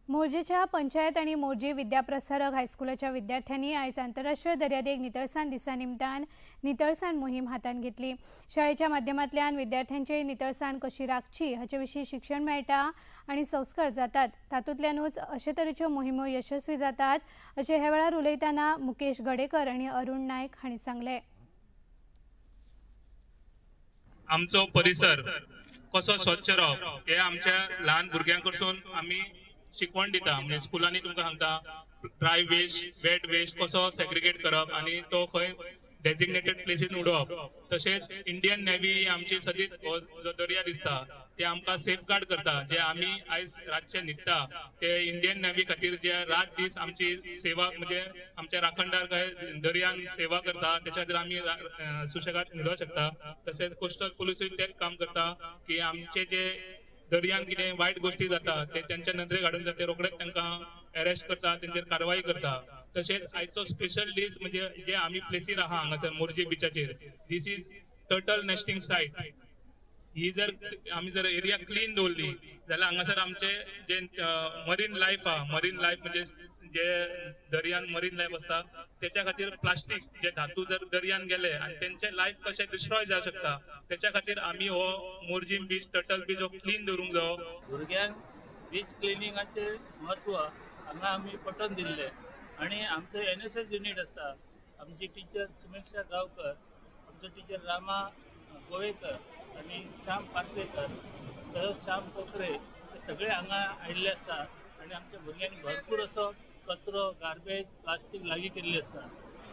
मोरजेच्या पंचायत आणि मोरजे विद्याप्रसारक हायस्कुलाच्या विद्यार्थ्यांनी आयज आंतरराष्ट्रीय दर्यादेग नितळसाण दिसा निमतान नितळसाण मोहीम हातांत घेतली। शाळेच्या माध्यमांतल्यान विद्यार्थ्यांची नितळसाण कशी राखची हाचे विशीं शिक्षण मेळटा आनी संस्कार जातात, तातूंतल्यानूच अशे तरेच्यो मोहिमो यशस्वी जातात अशें ह्या वेळार उलयतना मुकेश गडेकर आनी अरुण नायक हांणी सांगलें। आमचो परिसर कसो स्वच्छ रावप हे आमच्या ल्हान भुरग्यां कडसून आमी शिकवण दिता। म्हणजे स्कुलांनी तुमकां सांगता ड्राय वेस्ट, वेट वेस्ट कसो सेग्रिगेट करप आनी तो खंय डेजिग्नेटेड प्लेसीन उडोवप। तशेंच इंडियन नेव्ही आमची सदींच जो दर्या दिसता ते आमकां सेफगार्ड करता। जे आमी आयज रातचे न्हिदता ते इंडियन नेव्ही खातीर जे रात दीस आमची सेवा म्हणजे आमच्या राखणदार काय दर्यान सेवा करता त्याच्या खातीर आमी सुशेगाद न्हिदोंक शकता। तशेंच कोस्टल पुलिसूय तेच काम करता की आमचे जे दर्यान कितें वायट गोष्टी जाता ते तेंच्या नदरेक हाडून जाता, रोखडेच तांकां अरेस्ट करता, तेंचेर कारवाई करता। तशेंच आयचो स्पेशल दीस म्हणजे जे आमी प्लेसीर आहा हांगासर Morjim बिचाचेर, this is turtle nesting site. ही जर आमी जर एरिया क्लीन दवरली जाल्यार हांगासर आमचे जे मरीन लायफ आहा, मरीन लायफ म्हणजे जे दर्यान मरीन लायफ आसता तेच्या खातीर प्लास्टीक जे धातू जर दर्यान गेले आनी तेंचे लायफ कशें डिस्ट्रॉय जावंक शकता तेच्या खातीर आमी हो मोरजीम बीच, टर्टल बीच हो क्लीन दवरूंक जायो। भुरग्यांक बीच क्लिनिंगाचें म्हत्व हांगा आमी पटोवन दिल्लें आनी आमचो NSS unit आसा, आमची टिचर सुमेक्षा गांवकर, आमचो टिचर रामा गोवेकर आनी श्याम पार्सेकर, तसोच श्याम कोकरे हे सगळे हांगा आयिल्ले आसा आनी आमच्या भुरग्यांनी भरपूर असो कचरो, गार्बेज, प्लास्टीक लागीं केल्ली आसा।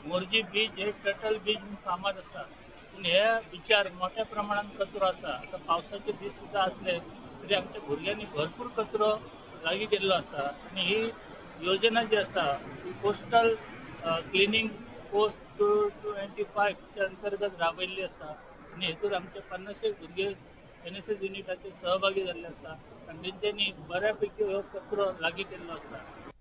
मोरजी बीच हे टर्टल बीच म्हणून फामाद आसा, पूण ह्या बिचार मोठ्या प्रमाणान कचरो आसा। आतां पावसाचे दीस सुद्दां आसले तरी आमच्या भुरग्यांनी भरपूर कचरो लागीं केल्लो आसा आनी ही योजना जी आसा ती कोस्टल क्लिनींग पोस्ट 225 अंतर्गत राबयल्ली आसा आनी हेतूर आमचे 50 भुरगे NSS युनिटाचे सहभागी जाल्ले आसा आनी तेंच्यांनी बऱ्या पैकी हो कचरो लागीं केल्लो आसा।